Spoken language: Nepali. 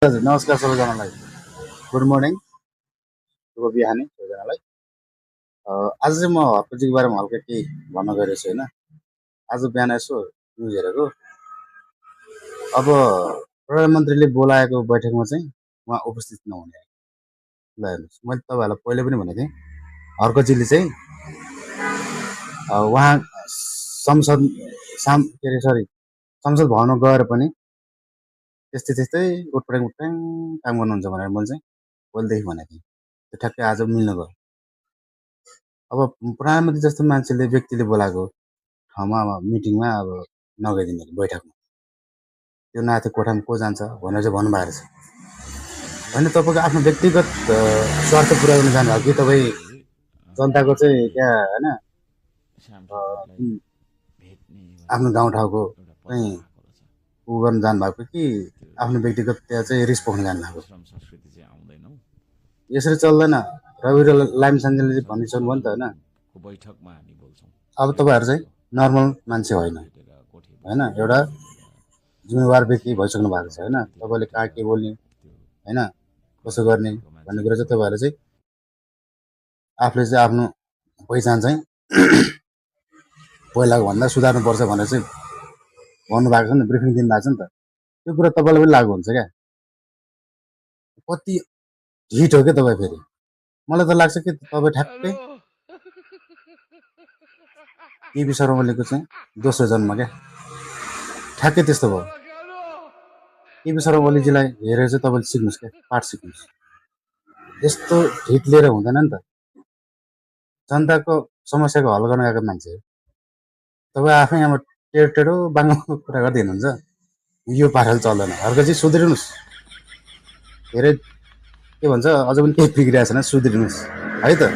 हजुर नमस्कार सबैजनालाई। गुड मर्निङ, शुभ बिहानी सबैजनालाई। आज चाहिँ म हर्कजीको बारेमा हल्का केही भन्न गइरहेको छु होइन। आज बिहान यसो न्युज हेरेको, अब प्रधानमन्त्रीले बोलाएको बैठकमा चाहिँ उहाँ उपस्थित नहुने। ल हेर्नुहोस्, मैले तपाईँहरूलाई पहिले पनि भनेको थिएँ, हर्कजीले चाहिँ उहाँ संसद के अरे सरी संसद भवनमा गएर पनि त्यस्तै उठ्याङ काम गर्नुहुन्छ भनेर मैले चाहिँ पहिलेदेखि भनेको थिएँ। त्यो ठ्याक्कै आज मिल्न गयो। अब प्रधानमन्त्री जस्तो मान्छेले व्यक्तिले बोलाएको ठाउँमा मिटिङमा अब नगइदिने बैठकमा त्यो नाथे कोठामा को जान्छ भनेर चाहिँ भन्नुभएको रहेछ। होइन, तपाईँको आफ्नो व्यक्तिगत स्वार्थ पुरा गर्न जानुभएको कि तपाईँ जनताको चाहिँ त्यहाँ होइन आफ्नो गाउँठाउँको चाहिँ उ गर्न जानुभएको कि आफ्नो व्यक्तिगत त्यहाँ चाहिँ रिस पोख्न जानुभएको। यसरी चल्दैन। रवि र लामिछानेले चाहिँ भनिसक्नु भयो नि त होइन। अब तपाईँहरू चाहिँ नर्मल मान्छे होइन, एउटा जिम्मेवार व्यक्ति भइसक्नु भएको छ होइन। तपाईँले कहाँ के बोल्ने होइन, कसो गर्ने भन्ने कुरा चाहिँ तपाईँहरूले चाहिँ आफूले चाहिँ आफ्नो पहिचान चाहिँ पहिलाको भन्दा सुधार्नुपर्छ भनेर चाहिँ भन्नुभएको छ नि, ब्रिफिङ दिनुभएको छ नि त। त्यो कुरा तपाईँलाई पनि लागु हुन्छ क्या। कति हिट हो क्या तपाईँ फेरि। मलाई त लाग्छ कि तपाईँ ठ्याक्कै केपी शर्मा ओलीको चाहिँ दोस्रो जन्म क्या, ठ्याक्कै त्यस्तो भयो। केपी शर्मा ओलीजीलाई हेरेर चाहिँ तपाईँले सिक्नुहोस् क्या, पाठ सिक्नुहोस्। यस्तो हिट लिएर हुँदैन नि त। जनताको समस्याको हल गर्न गएको मान्छे हो तपाईँ। आफै अब टेढो बाङ्गो कुरा गर्दै हिँड्नुहुन्छ, यो पाराले चल्दैन। अर्को चाहिँ सुध्रिनुहोस्, धेरै के भन्छ अझ पनि केही बिग्रिरहेको छैन, सुध्रिनुहोस् है त।